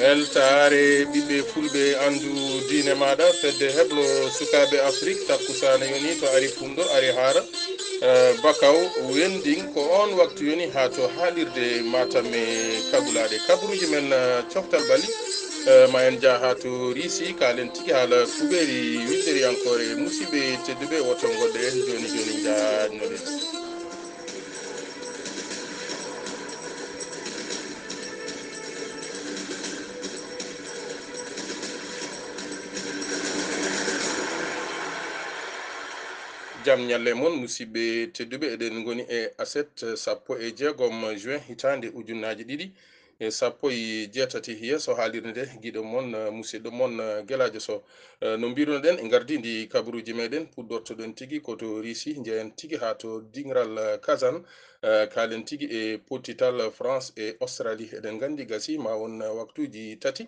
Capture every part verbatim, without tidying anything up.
Weltaare ɓiɓɓe fulɓe, anndu diine maaɗa. Fedde heblo sukaaɓe Afrik, takkusaana yoni to ari Fundo, ari Haara, eh, Bakaw, Wending, ko on waktu yoni haa to haalirde Matam e Kabulaaɗe. Kabaruuji men, eh, coftal ɓalli, eh, ma en njah haa to Riisi, kaalen tigi haala kuɓeeri winnderiyankoore. Musidɓe tedduɓe, woto ngoɗɗen jooni jooni, njaajnoɗen. Jam ñalle mon, musidɓe tedduɓe. Eɗen ngoni e aset sappo e jeegom juin hitaande ujunnaaji ɗiɗi e sappo e jeetati. Yeeso haalirde nde, giɗo mon, eh, musidɗo mon, eh, Gelaajo Sow. Eh, no mbirunoɗen e ngardiindi kabaruuji meɗen, puɗɗortoɗen tigi ko to Riisi, njehen tigi haa to diŋral, eh, Kazan, eh, kaalen tigi e pottital France e Australie. Eɗen nganndi gasi ma won, eh, waktuuji tati.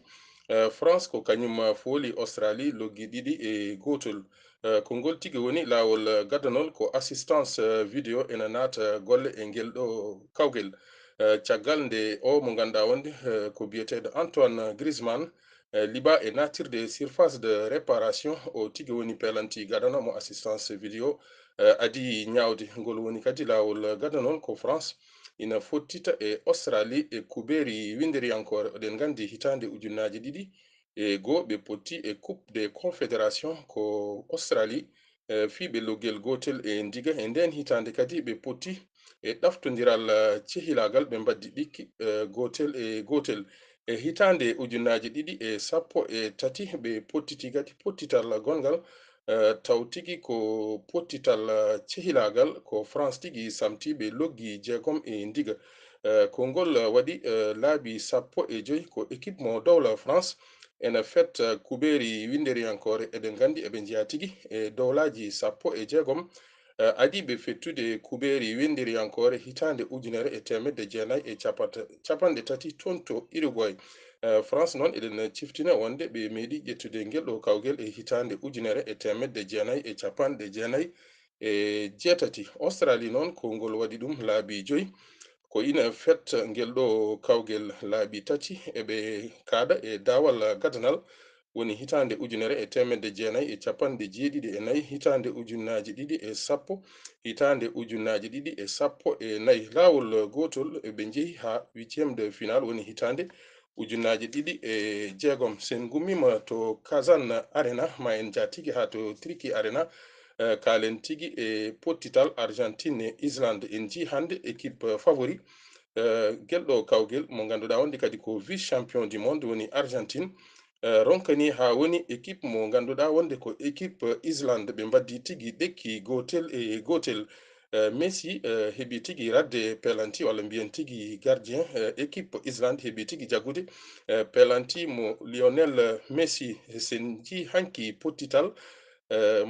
Eh, France ko kañum, eh, fooli Australie loggi ɗiɗi e gootol. Eh, ko ngol tigi woni laawol, eh, gadanol ko assistance, eh, vidéo ena naata golle e ngel ɗo kawgel. Eh, caggal nde o mo ngannduɗaa wonde, eh, ko biyeteeɗo Antoine Griezmann, eh, liɓaa e naatirde surface de réparation, o tigi woni pelanti gadano mo assistance vidéo, eh, adii ñaawde. Ngol woni kadi laawol gadanol ko France ina fottita e Australie e kubeeri winnderiyankoore. Oɗen nganndi hitaande ujunnaaji ɗiɗi e goo ɓe potti e Coupe des Confédérations ko Australie, eh, fii ɓe loggel gootel e ndiga. E ndeen hitaande kadi ɓe potti e ɗaftondiral, eh, cehilaagal, ɓe mbaddi ɗikki, eh, gootel e gootel. E hitaande ujunnaaji ɗiɗi e sappo e tati ɓe pottiti kadi pottital gonngal, eh, taw tigi ko pottital, eh, cehilaagal, ko France tigi samti, ɓe loggi jeegom e ndiga. Eh, ko ngol, eh, waɗi, eh, laabi sappo e joy ko équipe mo dowla France ena fetta kubeeri winnderiyankoore. Eɗen nganndi eɓe njeyaa tigi e dowlaaji sappo e jeegom, eh, adii ɓe fettude kubeeri winnderiyankoore hitaande ujunere e teemedde jeenayi e capata-, capanɗe tati toon to Uruguay. Eh, France noon, eɗen ciftina wonde ɓe meeɗi ƴettude ngel ɗo kawgel e hitaande ujunere e teemedde jeenayi e capanɗe jeenayi e jeetati. Australie noon, ko ngol waɗi ɗum laabi joy ko ina fetta ngel ɗo kawgel. Laabi tati eɓe kaaɗa e daawal gadanal, woni hitaande ujunere e teemedde jeenayi e capanɗe jeeɗiɗi e nayi, hitaande ujunnaaji ɗiɗi e sappo, hitaande ujunnaaji ɗiɗi e sappo e nayi. Laawol gootol eɓe njehi haa huitième de finale, woni hitaande ujunnaaji ɗiɗi e jeegom. So en ngummiima to Kazan Arena, ma en njah tigi haa to Turquie Arena, eh, kaalen tigi e pottital Argentine e Islande. En njii hannde équipe favori, eh, ngel ɗo kawgel mo ngannduɗaa wonde kadi ko vice champion du monde, woni Argentine, eh, ronkanii haa woni équipe mo ngannduɗaa wonde ko équipe Islande. Ɓe mbaddi tigi ɗekki gootel e gootel. Eh, Messi, eh, heɓi tigi radde pelanti, walla mbiyen tigi gardien, eh, équipe Islande heɓi tigi jaggude, eh, pelanti mo Lionel Messi. Sen njii hanki pottital, eh,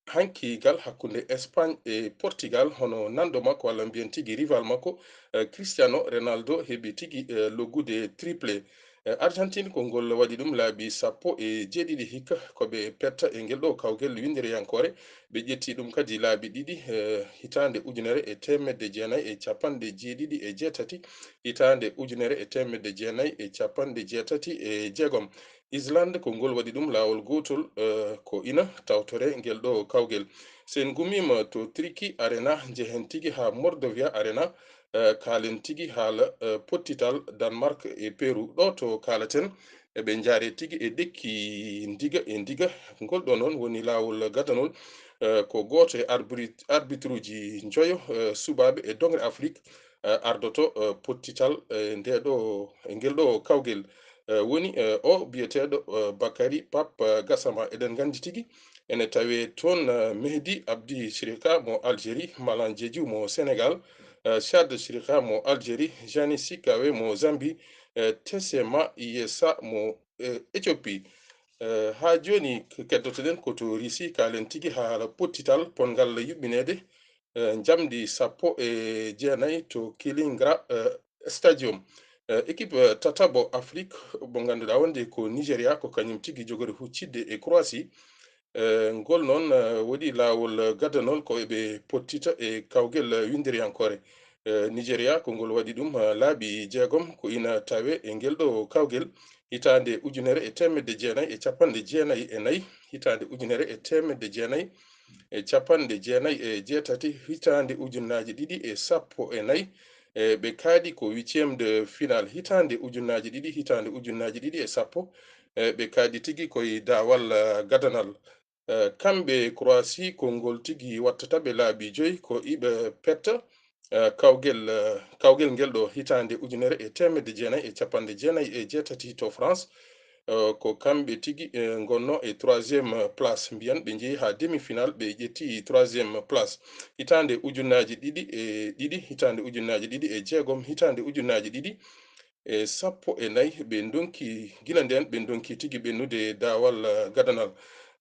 hanki gal hakkunde Espagne e Portugal, hono nanɗo makko, walla mbiyen tigi rival makko, eh, Cristiano Ronaldo heɓi tigi, eh, loggude triplé. Eh, Argentine, ko ngol waɗi ɗum laabi sappo e jeeɗiɗi hikka ko ɓe petta e ngel ɗo kawgel winnderiyankoore. Ɓe ƴetti ɗum kadi laabi ɗiɗi, eh, hitaande ujunere e teemedde jeenayi e capanɗe jeeɗiɗi e jeetati, hitaande ujunere e teemedde jeenayi e capanɗe jeetati e jeegom. Islande, ko ngol waɗi ɗum laawol gootol, eh, ko ina tawtore ngel ɗo kawgel. So en ngummiima to Turquie Arena, njehen tigi haa Mordovia Arena, eh, kaalen tigi haala, eh, pottital Danemark e Peru. Ɗo to kaalaten, eɓe njaaree tigi e ɗekki ndiga e ndiga. Ngol ɗo noon woni laawol gadanol, eh, ko gooto e arbrit-, arbitre-uji njoyo, eh, suɓaaɓe e doŋre Afrik, eh, ardoto, eh, pottital, eh, nde ɗo, e ngel ɗo kawgel. Eh, woni, eh, o biyeteeɗo, eh, Bakary Pape, eh, Gassama. Eɗen nganndi tigi ene tawee toon, eh, Mehdi Abdi Sirika mo Algérie, Malang Diédhiou mo Sénégal, eh, Chad Sirika mo Algérie, Jani Sikawe mo Zambie, eh, Tessema Yessa mo, eh, Éthiopie. Eh, haa jooni, k-, keddoto-ɗen ko to Russie, kaalen tigi haala pottital ponngal yuɓɓineede, eh, njamndi sappo e jeenayi to Kilingra, eh, Stadium. Eh, équipe, eh, tataɓo Afrik mo ngannduɗaa wonde ko Nigeria, ko kañum tigi jogori huccidde e Croatie. Eh, ngol noon, eh, waɗi laawol gadanol ko eɓe pottita e kawgel winnderiyankoore. eh, Nigeria, ko ngol waɗi ɗum, eh, laabi jeegom. Ko ina tawe e ngel ɗo kawgel hitaande ujunere e teemedde jeenayi e capanɗe jeenayi e nayi, hitaande ujunere e teemedde jeenayi e capanɗe jeenayi e jeetati, hitaande ujunnaaji ɗiɗi e sappo e nayi. E ɓe kaaɗi ko huitième de finale hitaande ujunnaaji ɗiɗi, hitaande ujunnaaji ɗiɗi e sappo. E ɓe kaaɗi tigi koye daawal, eh, gadanal. Eh, kamɓe Croatie, ko ngol tigi wattata ɓe laabi joyi, ko iɓe petta, eh, kawgel, eh, kawgel ngel ɗo hitaande ujunere e teemedde jeenayi e capanɗe jeenayi e jeetati to France. Eh, ko kamɓe tigi, eh, ngonno e troisième place, mbiyan ɓe njehi haa demi-finale, ɓe ƴetti troisième place. Hitaande ujunnaaji ɗiɗi e ɗiɗi, hitaande ujunnaaji ɗiɗi e jeegom, hitaande ujunnaaji ɗiɗi e sappo e nayi, ɓe ndonki, gila ndeen ɓe ndonki tigi ɓennude daawal, eh, gadanal.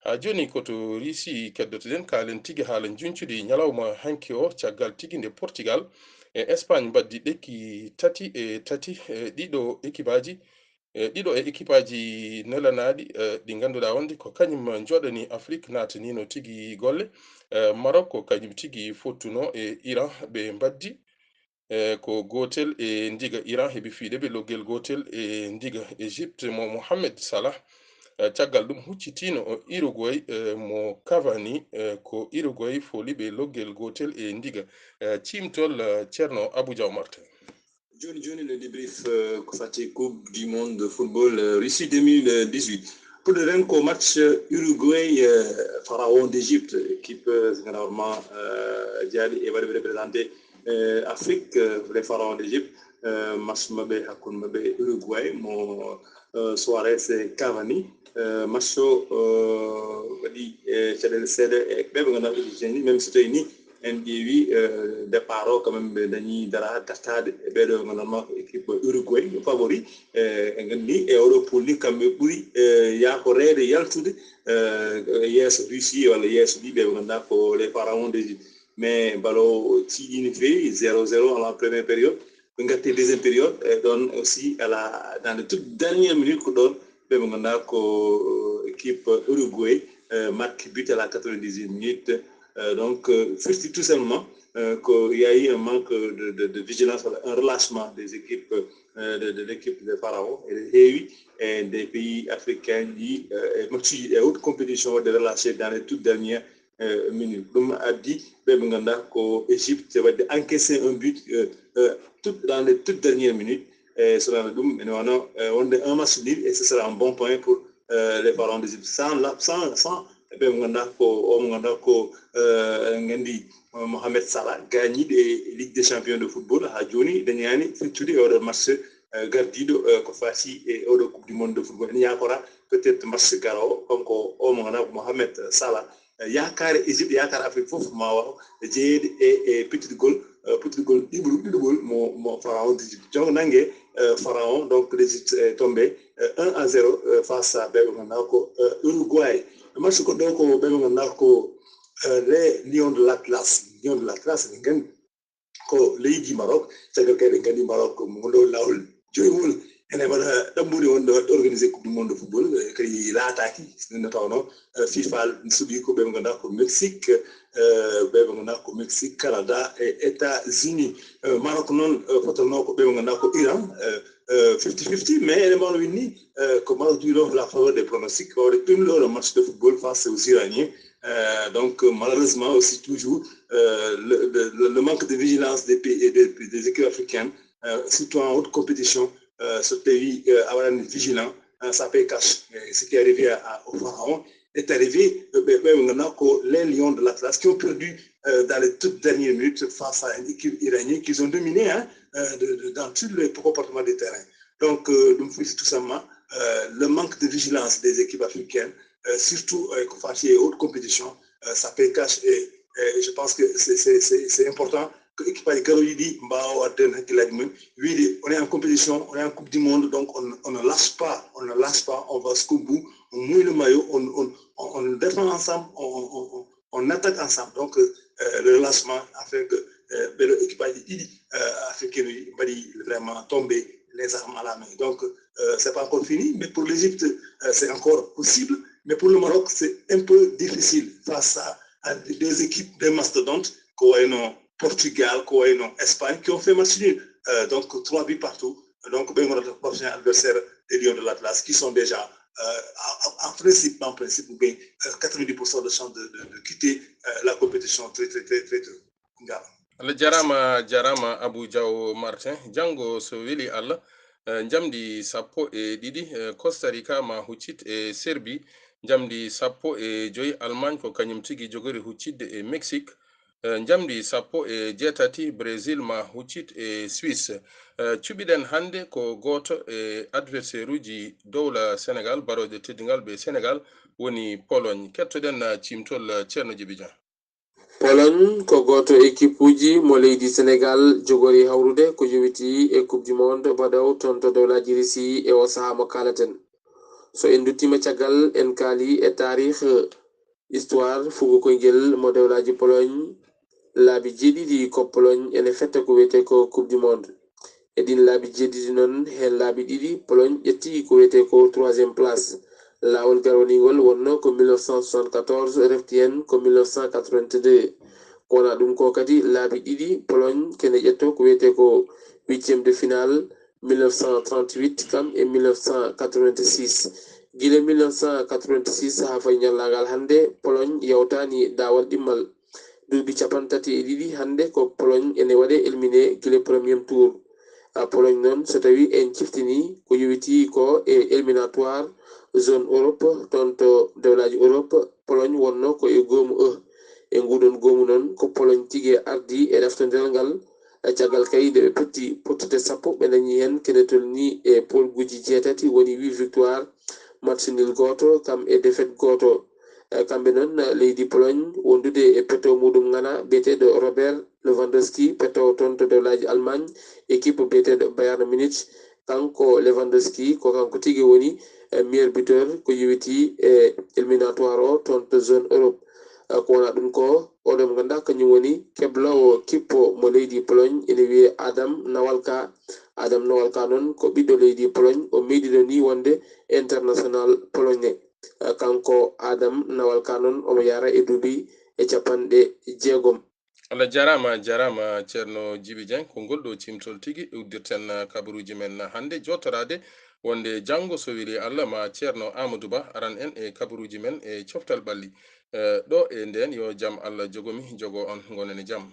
Haa jooni ko to Riisi keddotoɗen, kaalen tigi haala njuncudi ñalawma hanki o, caggal tigi nde Portugal e Espagne mbaddi ɗekki tati e tati, e ɗiɗo ekipaaji, e ɗiɗo e ekipaaji nelanaaɗi, e ɗi ngannduɗaa wonde ko kañum njooɗani Afrik, naataniino tigi golle. E Maroc ko kañum tigi fottuno e Iran, ɓe mbaddi, e ko gootel e ndiga. Iran heɓi fiyde ɓe loggel gootel e ndiga. Égypte mo Mohamed Salah, e caggal ɗum huccitiino o Uruguay, e mo Cavani, e ko Uruguay foli ɓe loggel gootel e ndiga. E ciimtol, e Ceerno Abou Diaw Martin. Jooni jooni, le débrief, euh, ko fati Coupe du Monde de football, euh, Russie deux mille dix-huit. Puɗɗoɗen ko match, euh, Uruguay, euh, Pharaon d'Égypte, équipe, euh, généralement, euh, jaaɗi e waɗi représenté, euh, Afrique, euh, les Pharaons d'Égypte. Euh, match maɓɓe hakkunde maɓɓe Uruguay mo, euh, Suarez e Cavani. Euh, match o, euh, waɗi, euh, caɗeele seeɗa e ɓe ɓe ngannduɗaa Égyptien ni, même so tawi ni en ƴeewi, euh, départ o, quand même, ɓe dañi dara dartaade e ɓeeɗo, nganndanma ko équipe Uruguay, ɗum favori. Euh, en nganndi e oɗo pool ni, kamɓe ɓuri, euh, yaakoreede yaltude, euh, yeeso Russie walla yeeso ɗi ɓe ɓe ngannduɗaa ko les Pharaons d'Égypte. Mais balo tiiɗi no feewi, zéro zéro à la première période. Ɓe ngatti deuxième période, e ɗon aussi, à la, dans les toutes dernières minutes, ko ɗon ɓe ɓe ngannduɗaa ko, euh, équipe Uruguay, euh, marque but à la quatre-vingt-dixième minute. Euh, donc, euh, firti tout simplement, euh, qu'il y a eu un manque de, de, de vigilance, un relâchement des équipes, euh, de, de l'équipe des Pharaons. Et heewi, e des pays africains, ɗi, euh, e match e haute compétition de relâché dans les toutes dernières, euh, minutes. Ɗum addi ɓe ɓe ngannduɗaa ko Égypte waɗde encaissé un but, euh, euh, tout, dans les toutes dernières minutes. E so wonaa ɗum, ene wano, euh, wonde un match nul, et ce sera un bon point pour, euh, les Pharaons d'Égypte. Sans la, sans, sans ɓe mo ngannduɗaa ko, o mo ngannduɗaa ko, euh, eɗen nganndi, euh, Mohamed Salah, gaañiiɗo e Ligue des Champions de football, haa jooni dañaani feccude e oɗo match, euh, gardiiɗo, euh, ko fati e oɗo Coupe du Monde de football. Ene yaakora peut-être match garoowo, kanko o mo ngannduɗaa ko Mohamed Salah, euh, yaakaare Égypte, yaakaare Afrique fof ma waaw jeyeede e, e peccitgol, euh, peccitgol ɗiɗo-, ɗiɗoɓol mo, mo Pharaon d'Égypte. Jogo nannge, euh, Pharaon, donc l'Égypte est tombé, euh, un à zéro, euh, face à ɓe ɓe ngannduɗaa ko, euh, Uruguay. Match ko ɗo ko ɓe ɓe ngannduɗaa ko, euh, les Lions de l'Atlas. Lions de l'Atlas, eɗen nganndi ko leydi Maroc. Caggal kay, eɗen nganndi Maroc ko mo ɗo laawol joyngol ene waɗa ɗaɓɓude wonde waɗde organisé Coupe du Monde de football, eh, kadi laataaki, nde tawnoo, eh, FIFA suɓii ko ɓe ɓe ngannduɗaa ko Mexique, eh, ɓe ɓe ngannduɗaa ko Mexique, Canada e États-Unis. Eh, Maroc noon, eh, fotanoo ko ɓe ɓe ngannduɗaa ko Iran, eh, eh, fifty fifty, mais eɗen mbaawa wiide ni, eh, ko Maroc jogiiɗo la faveur des pronostics, waawde ɗum ɗo match de football face aux Iraniens. Euh, donc, euh, malheureusement aussi, toujours, euh, le, le, le, le manque de vigilance des pays et des, des équipes africaines, euh, surtout en haute compétition, euh, so tawi, euh, a waɗaani vigilant, euh, ça paye cash. Et ce qui est arrivé à, à, aux Pharaons est arrivé, euh, ɓe, ɓe, ɓe ngannduɗaa ko les Lions de l'Atlas qui ont perdu, euh, dans les toutes dernières minutes face à une équipe iranienne qu'ils ont dominée, hein, euh, de, de, dans tous les compartiments du terrain. Donc, euh, ɗum firti tout simplement, euh, le manque de vigilance des équipes africaines, euh, surtout, euh, ko fati e haute compétition, euh, ça paye cash et, et je pense que c'est, c'est, c'est, c'est important que équipes garooji ɗi mbaawa waɗde heen hakkillaaji mum, wiide on est en compétition, on est en Coupe du Monde, donc on, on ne lâche pas, on ne lâche pas, on va jusqu'au bout, on mouille le maillot, on, on, on, on défend ensemble, on, on, on, on attaque ensemble. Donc, euh, le relâchement a fait que, euh, ɓeeɗo équipes ɗiɗi, euh, africaines ɗi mbaɗi vraiment tombé les armes à la main. Donc, euh, c'est pas encore fini, mais pour l'Égypte, euh, c'est encore possible. Mais pour le Maroc, c'est un peu difficile face à, à deux équipes, des mastodontes, ko wayno Portugal, ko wayi noon Espagne, qui ont fait match nul. Euh, donc, trois buts partout. Donc, ɓe ngonata prochain adversaire des Lions de l'Atlas, qui sont déjà, euh, en, en principe, en principe, ou bien, euh, quatre-vingt-dix pour cent de chance de, de, de quitter, euh, la compétition très, très, très, très tôt. Voilà. Allah jarama, jarama Abou Diaw Martin. Janngo, so weli Allah, eh, njamdi sappo e ɗiɗi, eh, Costa Rica ma huccit e Serbie. Njamdi sappo e joyi, Allemagne ko kañum tigi jogori huccidde e Mexique. Eh, njamdi sappo e jeetati, Brésil ma huccit e Suisse. Eh, cuɓiɗen hannde ko gooto e adversaire uji dowla Sénégal, barooje teddingal ɓe Sénégal, woni Pologne. Kettoɗen, eh, ciimtol, eh, Ceerno Jibi Jan. Pologne ko gooto équipe uji mo leydi Sénégal jogori hawrude ko yowiti e Coupe du Monde baɗaw toon to dowlaaji Russie e o sahaa mo kaalaten. So en nduttiima caggal, en kaali e taarih, histoire, fugo koyngel mo dowlaaji Pologne. Laabi jeeɗiɗi ko Pologne ene fetta ko wiyetee ko Coupe du Monde. E ɗiin laabi jeeɗiɗi noon, heen laabi ɗiɗi Pologne ƴetti ko wiyetee ko troisième place. Laawol garwaniingol wonnoo ko mille neuf cent soixante-quatorze, refti heen ko mille neuf cent quatre-vingt-deux. Ko wonaa ɗum ko kadi, laabi ɗiɗi Pologne kene ƴettoo ko wiyetee ko huitième de finale, mille neuf cent trente-huit kam e mille neuf cent quatre-vingt-six. Gila mille neuf cent quatre-vingt-six haa fayi ñallaagal hannde, Pologne yawtaani daawal ɗimmal. Duuɓi cappanɗe tati e ɗiɗi hannde ko Pologne ene waɗee éliminé gila premier tour. A Pologne noon, so tawii en ciftinii ko yowitii ko e éliminatoire zone Europe, toon to dowlaaji Europe, Pologne wonnoo ko e goomu E. E nguuɗoon goomu noon, ko Pologne tigi ardii e ɗaftondiral ngal. E caggal kay nde ɓe potti pottude sappo, ɓe dañii heen kene tolnii e poolguuji jeetati, woni huit victoire, match nul gooto, kam e défaite gooto. E kamɓe noon, leydi Pologne wondude e peto muɗum ŋana biyeteeɗo Robert Lewandowski, peto toon to dowlaaji Allemagne, équipe biyeteeɗo Bayern Munich. Kanko Lewandowski ko kanko tigi woni, eh, meilleur buteur ko yowitii e éliminatoire o toon to zone Europe. Eh, ko wonaa ɗum ko, oɗo mo ngannduɗaa kañum woni kebloowo kippo mo leydi Pologne, ene wiyee Adam Nawalka. Adam Nawalka noon ko ɓiɗɗo leydi Pologne, o meeɗiino nii wonde international polonais. Eh, kanko Adam Nawalka noon omo yahra e duuɓi e cappanɗe jeegom. Allah jarama, jarama Ceerno Jibi Dieng. Ko ngol ɗo cimtol tigi uddirten, ah, kabaruuji men hannde, jootoraade wonde janngo so weli Allah ma Ceerno Amadou Ba aran en e kabaruuji men e coftal ɓalli. Eh, ɗo e nden, yo jam Allah jogo mi, jogo on, ngonen e jam.